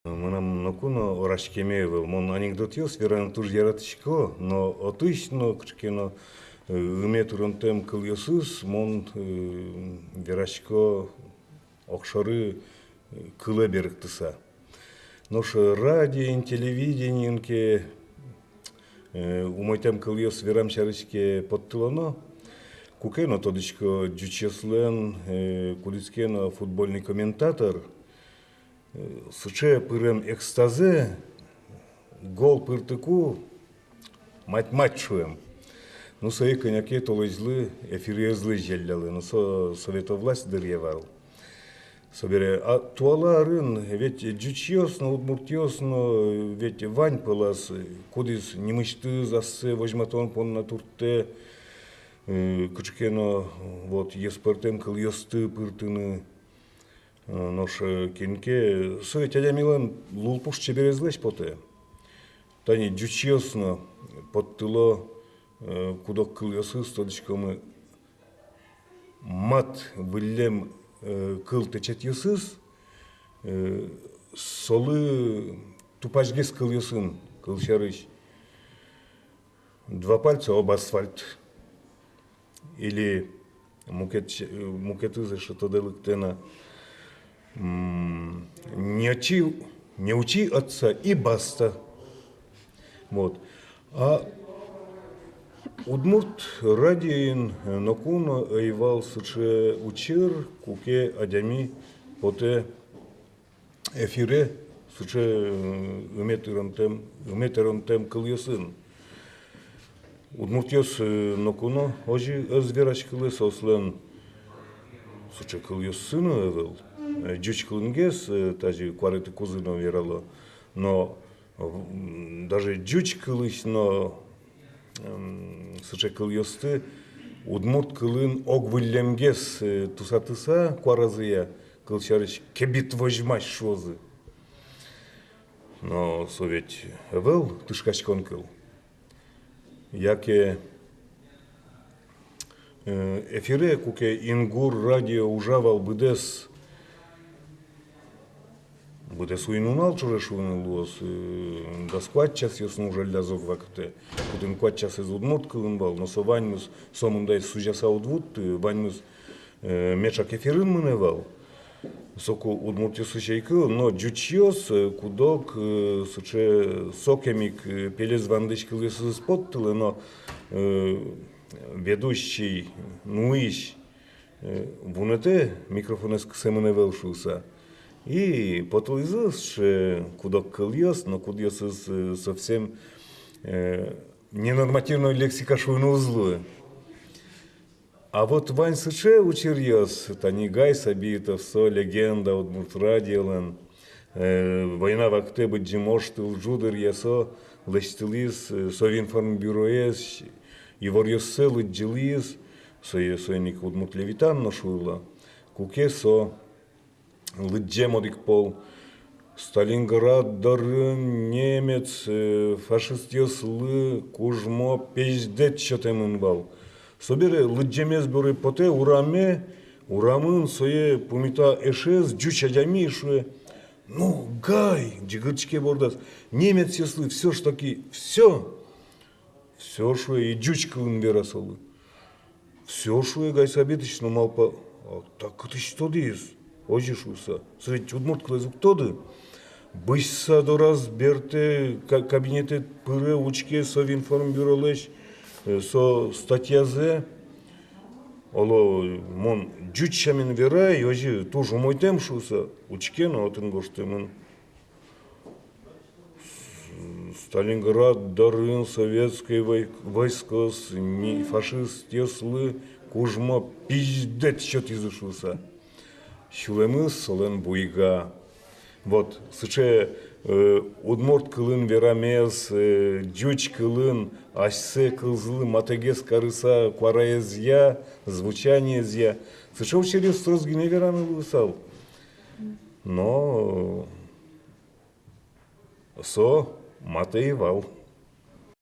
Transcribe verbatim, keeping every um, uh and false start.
Мынам ноку но ораськеме ӧвӧл. Мон анекдотъёс вераны туж яратӥсько, но отысь но кыӵе ке но, э, ымет ӧртэм кылъёсыз мон, э, верасько огшоры, э, кылэ берыктыса. Нош радиоын, телевидениын ке, э, умойтэм кылъёс верам сярысь ке поттылоно, куке но тодӥсько ӟучъёслэн, э, кудӥз ке но футбольный комментатор, э, сыӵе пырем экстазэ, гол пыртыку, мать-мать шуэм. Ну, сое кӧня ке толэзьлы эфирезлы жаляло, но со совето власть дыръя вал. Собере, а туала арын ведь ӟучъёс но, удмуртъёс но, ведь вань пӧлаз, кудӥз нимысьтыз ассэ возьматон понна турттэ, э, кыӵе ке но, вот, йӧспӧртэм кылъёсты пыртыны. Э, нош, э, кин ке, со ведь адямилэн лулпуш чеберезлэсь потэ. Тани ӟучъёс но поттыло, э, куд-ог кылъёсыз, тодӥськомы, мат выллем, э, кыл тэтчетъёсыз, э, солы тупасьгес кылъёсын, кылсярысь, два пальца об асфальт. Или мукет, мукетыз эшшо тодэ лыктэ на, м, не учи, не учи отца и баста. Вот. А удмурт радиоын, э, ноку но ӧй вал сыӵе учыр, куке адями потэ эфире сыӵе, э, ымет ӧртэм, ымет ӧртэм кылъёсын. Удмуртъёс, э, ноку но озьы ӧз вераськылэ, соослэн сыӵе кылъёссы но ӧвӧл. Э, ӟуч кылынгес, э, тазьы куаретыкузы но верало. Но, м, даже ӟуч кылысь но, м, сыӵе кылъёсты удмурт кылын ог выллемгес, э, тусатыса куаразыя, кылсярысь, кебит возьмась шуозы. Но со ведь ӧвӧл тышкаськон кыл. Яке, э, эфире куке «Ингур» радио ужа вал быдэс, быдэс уй-нунал ӵоже шуыны луоз, э, дас куать часъёсын ужалляз ог вакытэ. Кутын куать часэз удмурт кылын вал, но со ваньмыз, со мында сузяса уд вутты, э, ваньмыз, э, меӵак эфирын мынэ вал. Соку удмуртъёслэсь ӧй кылы, но ӟучъёс, э, куд-ог, э, сыӵе сокем ик, э, пелез вандӥсь кылъёсыз поттылэ, но, э, ведущий, нуись, э, вунэтэ микрофонэз кысэмын ӧвӧл шуыса. И потылӥзы сыӵе куд-ог кылъёс, но кудъёсыз, э, совсем, э, ненормативной лексика шуыны уз луы. А вот вань сыӵе учыръёс, тани Гай Сабитов, со легенда удмурт радиолэн, э, война вакытэ Быдӟым Оштыл ӝу дыръя со лэсьтылӥз, э, Совинформбюроез, иворъёссэ лыдӟылӥз, сое, соин ик удмурт Левитан но шуыло. Куке со лыдӟем одӥг пол: Сталинград дорын немец, э, фашистъёслы кужмо пиздец сётэмын вал. Собере лыдӟемез бӧры потэ ураме, урамын сое пумита эшез, ӟуч адями, шуэ: «Ну, Гай, — ӟыгыртӥське бордаз, — немецъёслы всё ж таки всё». «Всё», — шуэ, и ӟуч кылын вера солы. «Всё», — шуэ Гай Сабитович, но малпа: «А та кытысь тодӥз озьы шуыса? Со ведь удмурт кылэз уг тоды». Бызьыса дораз бертэ, ка-, кабинетэ пыре, учке Совинформбюролэсь, э, со статьязэ. «Оло, мон ӟуч сямен верай, озьы туж умойтэм», — шуыса. Учке но, отын гожтэмын: «Сталинград дорын советской вой-, войскоос ни-, фашистъёслы кужмо пиздец сётӥзы», — шуыса. Сюлэмыз солэн буйга. Вот сыӵе, э, удмурт кылын верамез, э, ӟуч кылын асьсэ кылзылы матэгес карыса, куараезъя, звучаниезъя, сыӵе учыръёс трос гинэ вераны луысал. Но со матэ ӧй вал.